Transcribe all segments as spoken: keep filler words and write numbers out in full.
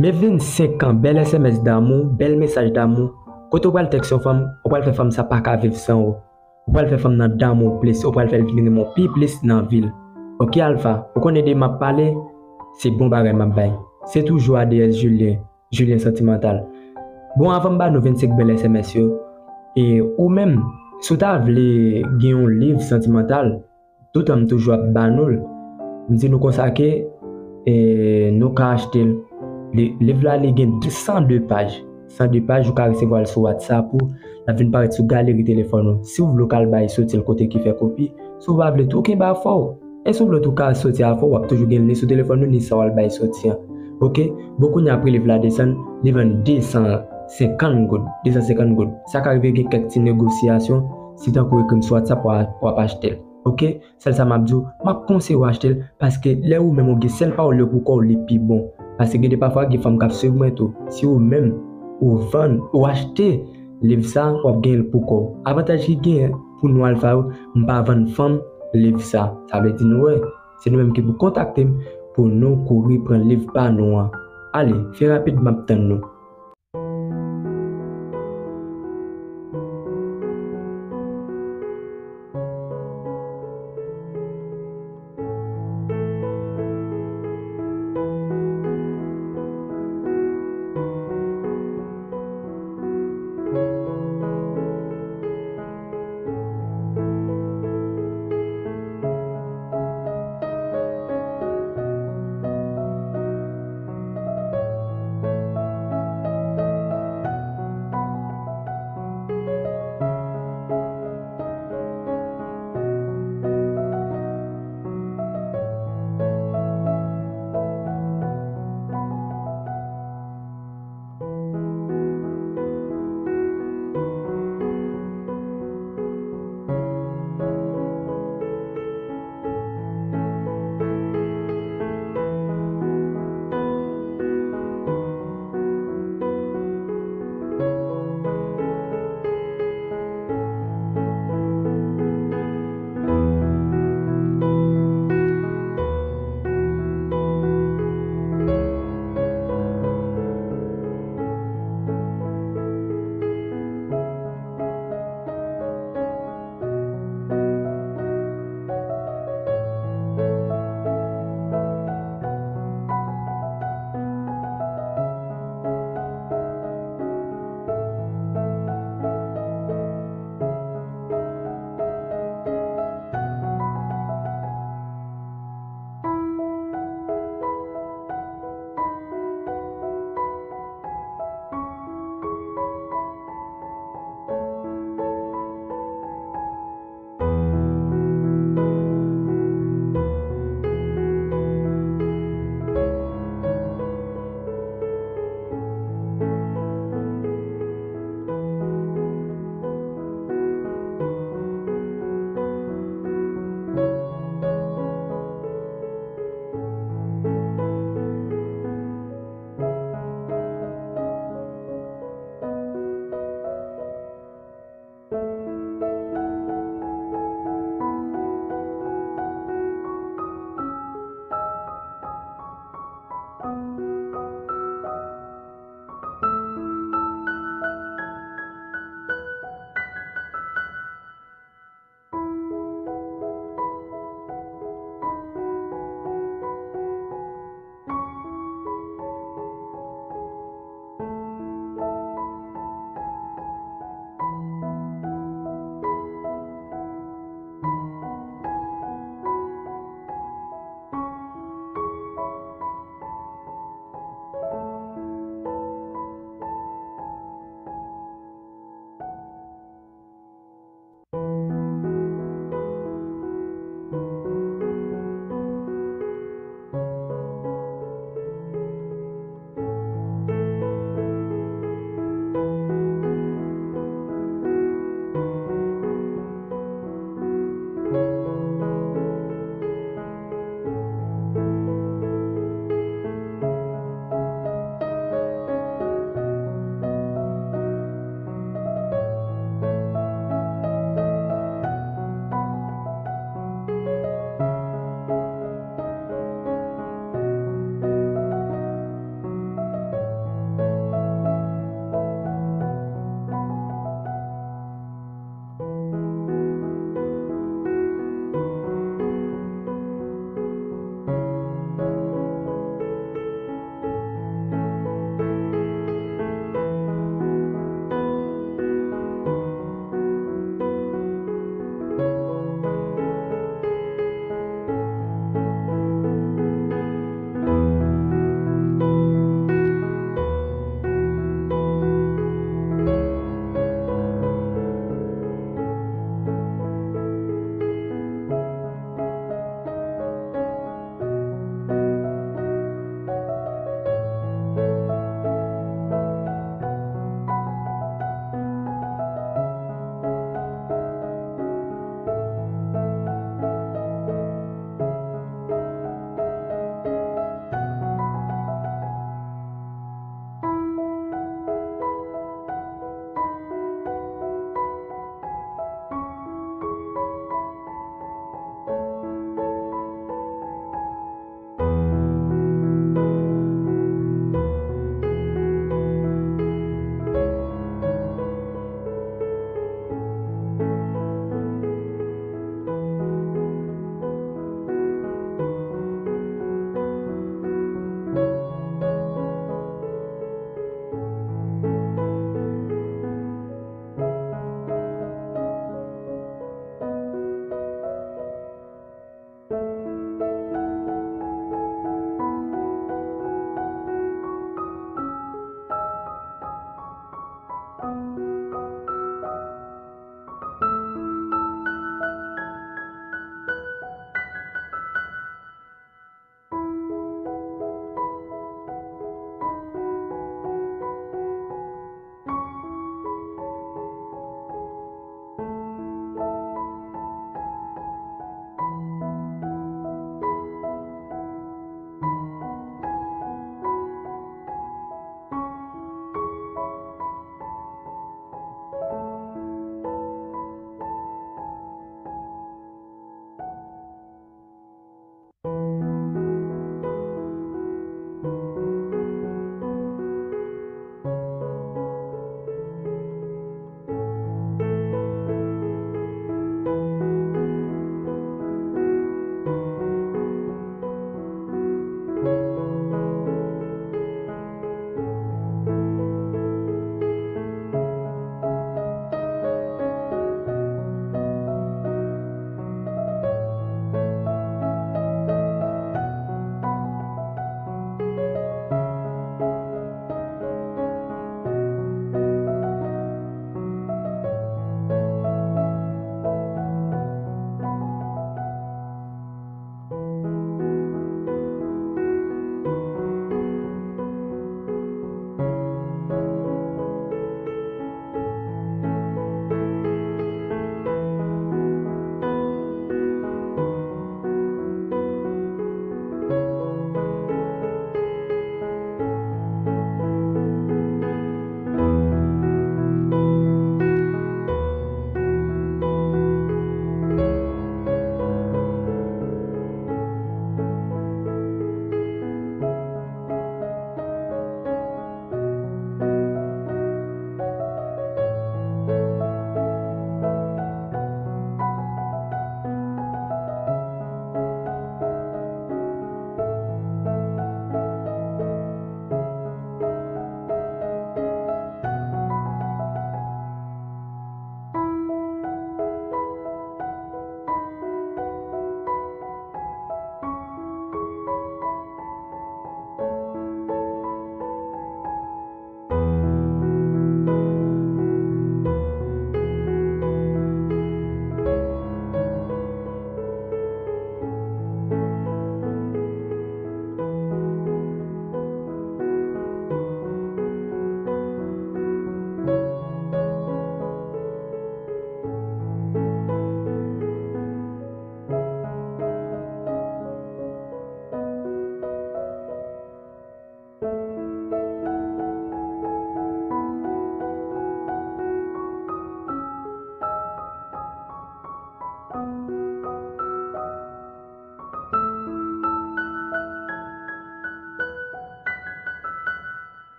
Men vennsenk an, bèl S M S damou, bèl mesaj damou. Kote w pral tèks yon fanm, ou pral fè fanm sa pa ka viv san ou. Ou pral fè fanm nan damou plis, ou pral fè l vin renmen w pi plis nan vi l. Oke Alpha, ou konnen de m ap pale, se bon bagay m ap bay. Se toujou A D S Julien, Julien Santimantal. Bon, avan m ba nou vennsenk bèl S M S yo, e ou menm, si w ta vle gen yon liv santimantal, toutan m toujou ap ba nou l. M di nou konsa ke, e, nou ka achte l. Li, liv la, li gen san de paj. San de paj, ou ka resevwa l sou WhatsApp ou, l ap vin parèt sou galeri telefòn ou. Si w vle, ou ka al bay soti l kote ki fè kopi. Si w pa vle tou, kenbe afè w. E si w vle tou, ka soti afè w, w ap toujou gen li sou telefòn ou, ni sa w al bay soti an. Oke? Bon, kounye a pri liv la desann, li vann de san senkant goud. De san senkant goud. Sa ka rive gen kèk ti negosyasyon, si tankou w ekri m sou WhatsApp, w a, w ap achte l. Oke? Sèl sa m ap di w, m ap konseye w achte l, paske lè ou menm ou gen sèl pawòl yo pou kò w, li pi bon. Paske gen de pafwa, gen fanm k ap swiv mwen tou. Si ou menm, ou vann, ou achte liv sa, w ap genyen l pou kò w. Avantaj ki genyen pou nou Alpha yo, m pa vann fanm liv sa. Sa vle di nou wè, se nou menm ki pou kontakte m pou nou kouri pran liv pa nou an. Ale, fè rapid, m ap tann nou.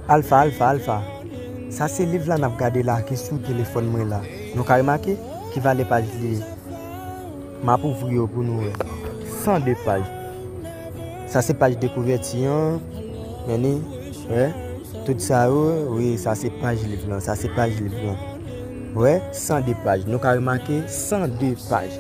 Alfa, Alfa, Alfa. Sa se liv la n ap gade la ki sou telefòn mwen la. Nou ka remake ki valè paj li ye. M ap ouvri yo pou nou wè. San de paj. Sa se paj dekouvèti an. Men ni, wè. Tout sa yo, wi, sa se paj liv lan. Sa se paj liv lan. Wè, san de paj. Nou ka remake san de paj.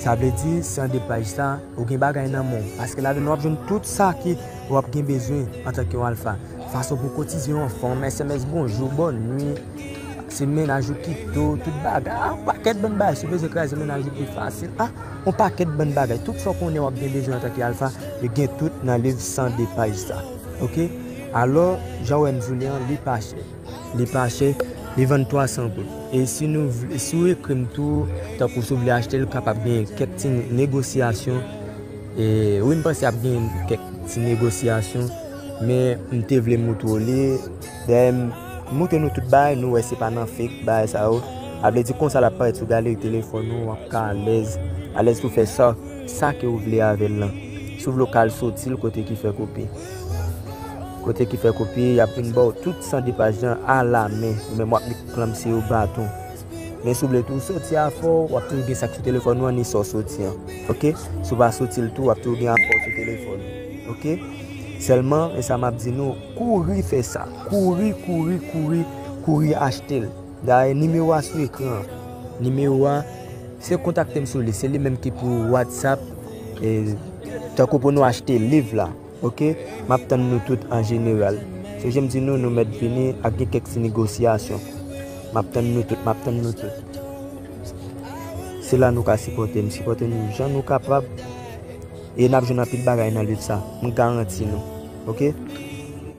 Sa vle di san de paj sa, ou gen bagay nan men w. Paske ladan w ap jwenn tout sa ki w ap gen bezwen antanke yon alfa. Fason pou kotize yon fanm, S M S bonjou, bòn nwi, se mennaj ou kite w, tout bagay. Ah, yon pakèt bann bagay, si w bezwen kraze mennaj ou pi fasil. Ah, yon pakèt bann bagay. Tout sa w konnen w ap gen bezwen antanke alfa, yo gen tout nan liv san de paj sa. Oke? Alò, jan w wè m di w li an, li pa chè. Li pa chè, li vann twa san goud. E si nou vle, si w ekri m tou, tankou si w vle achte l, kapab gen kèk ti negosyasyon. E wi, m panse ap gen kèk ti negosyasyon, men m te vle moutre w li. Dayè, m moutre nou tout bagay, nou wè se pa nan fake bagay sa yo. A vle di konsa l ap parèt sou galeri telefòn ou, w ap ka alèz, alèz pou fè sa, sa ke w vle avè l lan. Si w vle w ka al soti l kote ki fè kopi. Kote ki fè kopi, y ap vin ba w tout san de paj lan alamen. Ou menm w ap met klanm se yo baton. Men si w vle tou soti afè w, w ap toujou gen sa k sou telefòn ou an, ni sa w soti an. Oke? Si w pa soti l tou, w ap toujou gen afè w sou telefòn ou. Oke? Sèlman, e sa m ap di nou, kouri fè sa. Kouri, kouri, kouri, kouri achte l. Dayè, nimewo a sou ekran an. Nimewo a, se kontakte m sou li. Se li menm ki pou WhatsApp, e, tankou pou nou achte liv la. Oke? M ap tann nou tout an jeneral. Se jan m di nou, nou mèt vini ak gen kèk ti negosyasyon. M ap tann nou tout, m ap tann nou tout. Se la nou ka sipòte m, sipòte nou jan nou kapab. E n ap jwenn anpil bagay nan liv sa. M garanti nou. Oke?